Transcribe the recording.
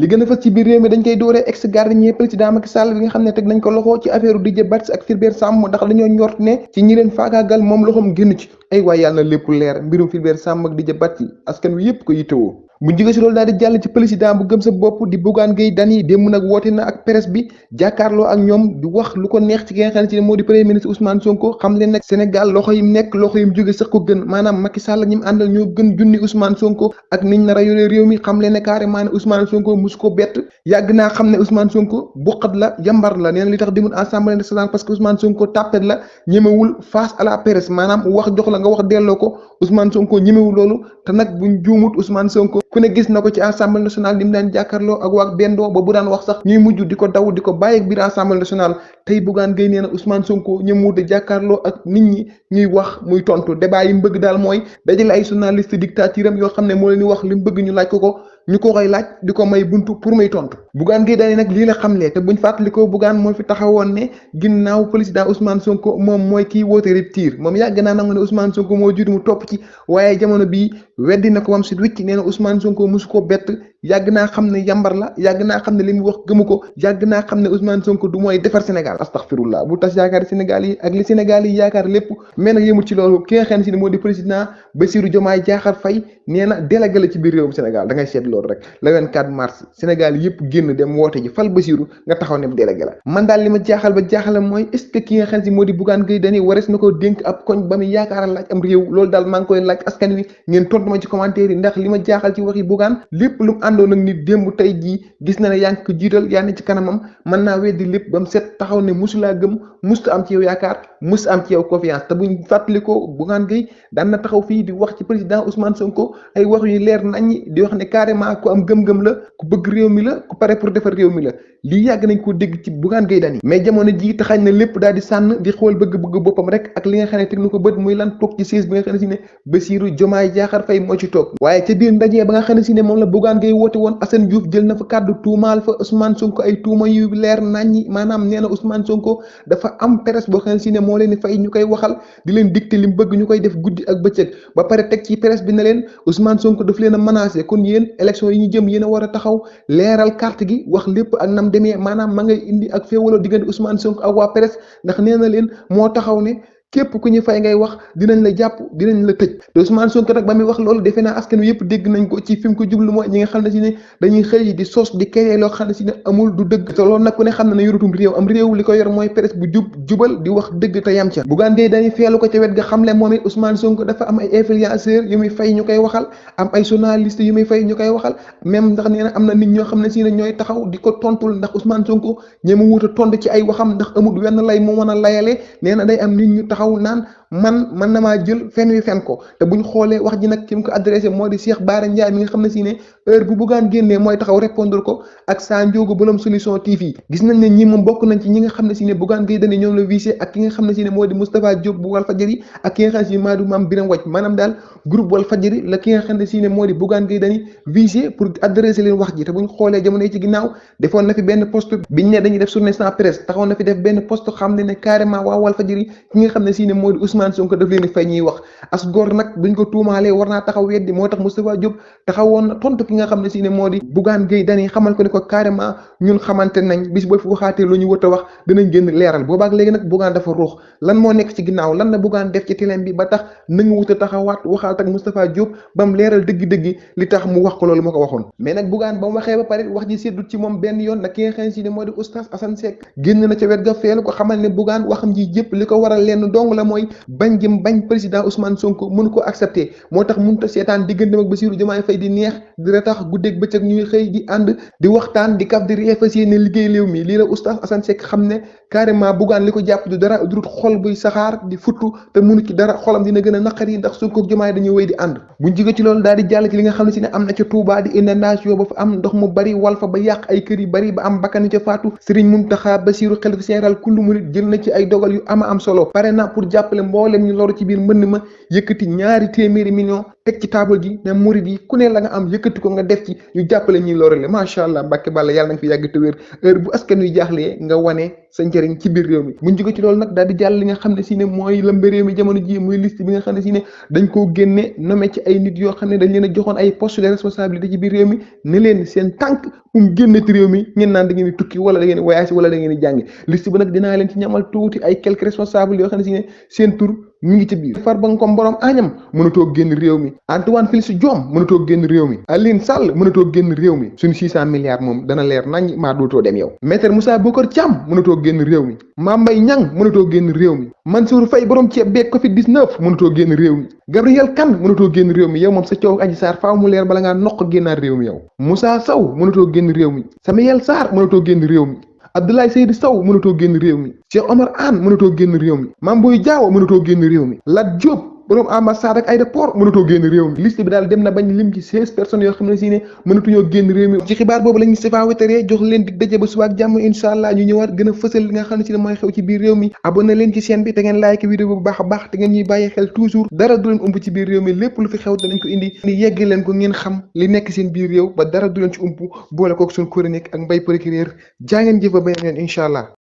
li gën a fës ci biir réew mi dañ koy dooree ex gardien président Macky Sall bi nga xam ne teg nañ ko loxo ci affaire Didier Badji ak Fulbert Sambou ndax dañoo njort ne ci ñi leen faagaagal moom loxoom génn ci ay waay yàlla na lépp leer mbirum Fulbert Sambou ak Didier Badji askan wi yëpp ko yittewoo. bu jóge si loolu daal di jàll ci président bu gëm sa bopp di Bougane Gueye Dany démb nag woote na ak presse bi jàkkaarloo ak ñoom di wax lu ko neex ci ki nga xam ne ci moo di premier ministre Ousmane Sonko xam leen nag Sénégal loxo yim nekk loxo yim jóge sax ko gën maanaam Macky Sall ñi mu àndal ñoo gën junni Ousmane Sonko ak niñ nar a yore réew mi xam leen ne carrément ne Ousmane Sonko musu ko bett yàgg naa xam ne Ousmane Sonko buqat la yambar la nee na li tax demul Assemblée nationale parce que Ousmane Sonko tàppet la ñemewul face à la presse maanaam wax jox la nga wax delloo ko Ousmane Sonko ñemewul loolu te nag buñ juumut Ousmane Sonko ku ne gis na ko ci Assemblée nationale di mu daan jàkkaarloo ak waa Bendoo ba bu daan wax sax ñuy mujj di ko daw di ko bàyyi ak biir Assemblée nationale tey Bougane Gueye nee na Ousmane Sonko ñëmuwut a jàkkaarloo ak nit ñi ñuy wax muy tontu débat yi mu bëgg daal mooy dajale ay journaliste dictature am yoo xam ne moo leen di wax li mu bëgg ñu laaj ko ñu ko koy laaj di ko may buntu pour muy tontu Bougane Gueye Dany nag lii la xamlee te buñ fàttalikoo Bougane moo fi taxawoon ne ginnaaw président Ousmane Sonko moom mooy kii woote rupture moom yàgg naa nangu ne Ousmane Sonko moo jiitu mu topp ci waaye jamono bii weddi na ko wam si wicc nee na Ousmane Sonko mosu ko bett yàgg naa xam ne yambar la yàgg naa xam ne li mu wax gëmu ko yàgg naa xam ne Ousmane Sonko du mooy defar Sénégal astaghfirullah bu tas yaakaar Sénégal yi ak li Sénégal yi yaakaar lépp mais nag yëmul ci loolu ki nga xam ne si ne moo di président Bassirou Diomaye Diakhar Faye nee na délégué la ci biir réewum Sénégal da ngay seet loolu rek le 24 mars Sénégal yëpp génn dem woote ji fal Bassirou nga taxaw ne délégué la man daal li ma jaaxal ba jaaxal mooy est-ce que ki nga xam ne si moo di Bougane Gueye Dany warees na ko dénk ab koñ ba muy yaakaar laaj am réew loolu daal maa ngi koy laaj askan wi ngeen tontu ma ci commentaire yi ndax li ma jaaxal ci waxi Bougane lépp lu mu àndoon ak nit démb tey jii gis na ne yaa ngi ko jiital yaa ne ci kanamam mën naa weddi lépp ba mu set taxaw ne musulaa gëm musta am ci yow yaakaar musta am ci yow confiance te buñ fàttalikoo Bougane Gueye daan na taxaw fii di wax ci président Ousmane Sonko ay wax yu leer naññi di wax ne carrément ku am gëm-gëm la ku bëgg réew mi la ku pare pour defar réew mi la lii yàgg nañ ko dégg ci Bougane Gueye Dany mais jamono ji taxañ na lépp daal di sànn di xool bëgg-bëgg boppam rek ak li nga xam ne teg na ko bët muy lan toog ci siège bi nga xam ne si ne Bassirou Diomaye Diakhar Faye moo ci toog waaye ca biir ndaje ba nga xam ne si ne moom la Bougane Gueye woote woon Assane Diouf jël na fa kàddu tuumaal fa Ousmane Sonko ay tuuma yu leer naññi maanaam nee na Ousmane Sonko dafa am presse boo xam ne si ne moo leen di fay ñu koy waxal di leen dicté li mu bëgg ñu koy def guddi ak bëccëg ba pare teg ci presse bi ne leen Ousmane Sonko daf leen a menacé kon yéen élection yi ñu jëm yéen a war a taxaw leeral carte gi wax lépp ak nam demee maanaam ma ngay indi ak féewaloo diggante Ousmane Sonko ak waa presse ndax nee na leen moo taxaw ne képp ku ñu fay ngay wax dinañ la jàpp dinañ la tëj te Ousmane Sonko nag ba muy wax loolu defe naa askan wi yëpp dégg nañ ko ci fi mu ko jublu mooy ñi nga xam ne si ne dañuy xëy di sos di créer loo xam ne si ne amul du dëgg te loolu nag ku ne xam ne yorutum réew am réew li ko yor mooy presse bu jubal di wax dëgg te yam ca Bougane Gueye Dany feelu ko ca wet ga xam le moom it Ousmane Sonko dafa am ay influenceurs yu muy fay ñu koy waxal am ay journalistes yu muy fay ñu koy waxal même ndax nee na am na nit ñoo xam ne si ne ñooy taxaw di ko tontul ndax Ousmane Sonko ñema wuta tont ci ay waxam ndax amul wenn lay mu mën a layale nee na day am nit ñu taxaw naan man na maa jël fen wi fen ko te buñ xoolee wax ji nag ki mu ko adressé moo di Cheikh Bara Ndiaye mi nga xam ne si ne heure bu Bougane génnee mooy taxaw répondre ko ak Sa Ndiogou Borom Solution TV gis nañ ne ñi moom bokk nañ ci ñi nga xam ne si ne Bougane Gueye Dany ñoom la visé ak ki nga xam ne si ne moo di Moustapha Diop bu Walfadjri ak ki nga xam ne si Madou Mame Biram Wathie maanaam daal groupe Walfadjri la ki nga xam ne si ne moo di Bougane Gueye Dany visé pour adressé leen wax ji te buñ xoolee jamono yi ci ginnaaw defoon na fi benn poste biñ ne dañuy def journée sans presse taxaw na fi def benn poste xam ne ne carrément waa Walfadjri ki nga xam ne si ne moo di Ousmane Sonko daf leen fay ñuy wax as góor nag buñ ko tuumaalee war naa taxaw weddi moo tax Moustapha Diop taxawoon na tontu ki nga xam ne si ne moo di Bougane Gueye Dany xamal ko ne ko carrément ñun xamante nañ bis boo fi waxaatee lu ñu wët a wax dinañ génn leeral boobaak léegi nag Bougane dafa ruux lan moo nekk ci ginnaaw lan la Bougane def ci tileen bi ba tax na nga wut a taxawaat waxaat ak Moustapha Diop ba mu leeral dëgg-dëgg li tax mu wax ko loolu ma ko waxoon mais nag Bougane ba mu waxee ba pare wax ji seddut ci moom benn yoon nag ki nga xam ne si ne moo di Oustaz Assane Seck génn na ca wet ga feelu ko xamal ne Bougane waxam ji jëpp li ko waral lenn dong la mooy bañ jëm bañ président Ousmane Sonko mënu ko accepté moo tax mënut a seetaan digganteem ak Bassirou Diomaye Faye di neex di retax guddeeg bëccëg ñuy xëy di ànd di waxtaan di kaf di réfléchir ne liggéey réew mi lii la Oustaz Assane Seck xam ne carrément Bougane li ko jàpp du dara durut xol buy saxaar di futtu te mënu ci dara xolam dina gën a naqar yi ndax Sonko ak Diomaye dañuy wéy di ànd buñ jóge ci loolu daal di jàll ci li nga xam ne si ne am na ca Touba di inondation ba fa am ndox mu bari wal fa ba yàq ay kër yu bari ba am bakkan yu ca faatu Serigne Mountakha Bassirou xalifa général kullu murid jël na ci ay dogal yu ama am solo pare na pour jàppale mboolem ñu loru ci biir mbënd ma yëkkati ñaari téeméeri million teg ci table ji ne murid yi ku ne la nga am yëkkati ko nga def ci ñu jàppale ñuy lorale macha allah Mbàkke Balla yàlla nga fi yàgg te wér heure bu askan wi jaaxlee nga wane sa njëriñ ci biir réew mi buñ jóge ci loolu nag daal di jàll li nga xam ne si ne mooy lëmbe réew mi jamono ji muy liste bi nga xam ne si ne dañ koo génne nommé ci ay nit yoo xam ne dañ leen a joxoon ay poste de responsabilité ci biir réew mi ne leen seen tànk um génn ci réew mi ngeen naan da ngeen di tukki wala da ngeen di voyage wala da ngeen di jàngi liste bi nag dinaa leen ci ñamal tuuti ay quelques responsables yoo xam ne si ne seen tur mi ngi ci biir Farba Ngom borom añam mënatoo génn réew mi Antoine Félix Diome mënatoo génn réew mi Aline Sall mënatoo génn réew mi suñu 600 milliards moom dana leer nañ maa dootoo dem yow Maître Moussa Bocar Thiam mënatoo génn réew mi Mame Mbaye Niang mënatoo génn réew mi Mansour Faye borom ceeb beeg Covid 19 mënatoo génn réew mi Gabriel Kane mënatoo génn réew mi yow moom sa coow Adji Sarr faaw mu leer bala ngaa noq génnaat réew mi yow Moussa Sow mënatoo génn réew mi Samuel Sarr mënatoo génn réew mi Abdoulaye Seydou Sow mënatoo génn réew mi Cheikh Omar Anne mënatoo génn réew mi Mame Boye Diao mënatoo génn réew mi Lat Diop borom ambassade ak aéroport mënatoo génn réew mi liste bi daal dem na bañ lim ci 16 personnes yoo xam ne si ne mënatuñoo génn réew mi ci xibaar boobu lañu sifaa wétaree jox leen dig daje ba suba ak jàmm incha allah ñu ñëwaat gën a fësal li nga xam ne si ne mooy xew ci biir réew mi abonné leen ci chaîne bi te ngeen like vidéo bu baax a baax te ngeen ñuy bàyyi xel toujours dara du leen ump ci biir réew mi lépp lu fi xew danañ ko indi yegg leen ko ngeen xam li nekk seen biir réew ba dara du leen ci ump boole kook suñ chronique ak mbay procureur jaa ngeen jëf ba beneen yoon incha allah